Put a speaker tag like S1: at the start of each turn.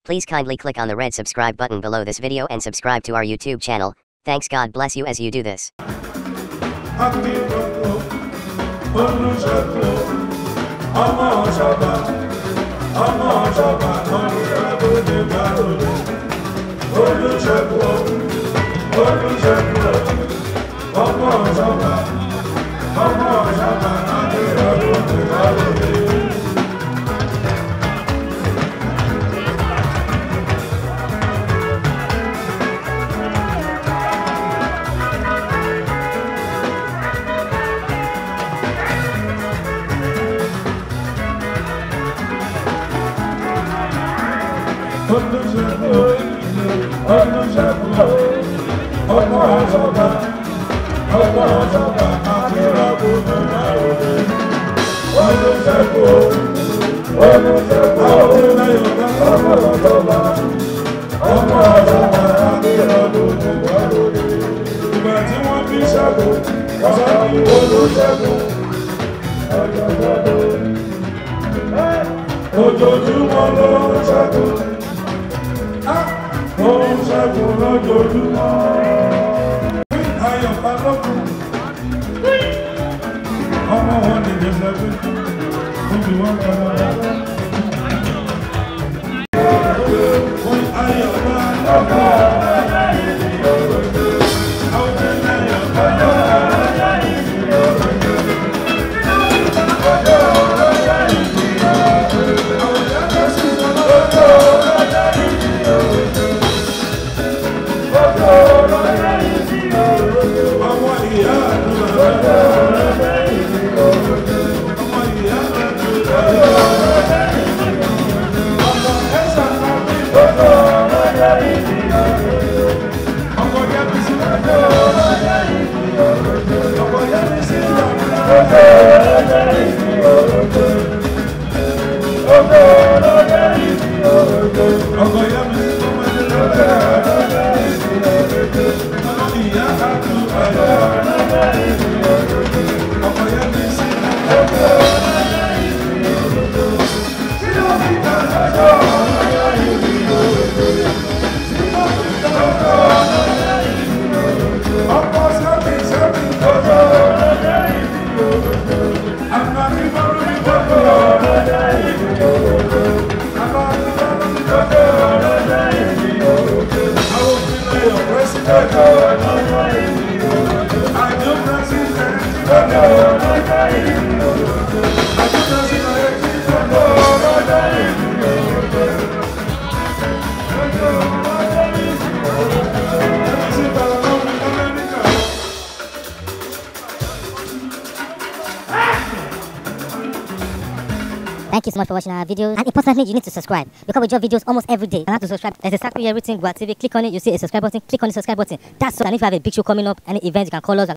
S1: Please kindly click on the red subscribe button below this video and subscribe to our YouTube channel. Thanks. God bless you as you do this.
S2: Ojoojúmọ́ ló ń ṣẹ́gun, ó ń ṣẹ́gun lójoojúmọ́. Ayọ̀ Balógun, ọmọ wọn ní Jẹ́sẹ̀bí, níbi wọn kọ́ lọ́wọ́. Ayọ̀ Balógun.
S3: Thank you so much for watching our videos, and importantly, you need to subscribe because we drop videos almost every day. And how to subscribe? There's a circle here written Gua TV. Click on it, you see a subscribe button. Click on the subscribe button. That's all. And if you have a big show coming up, any event, you can call us.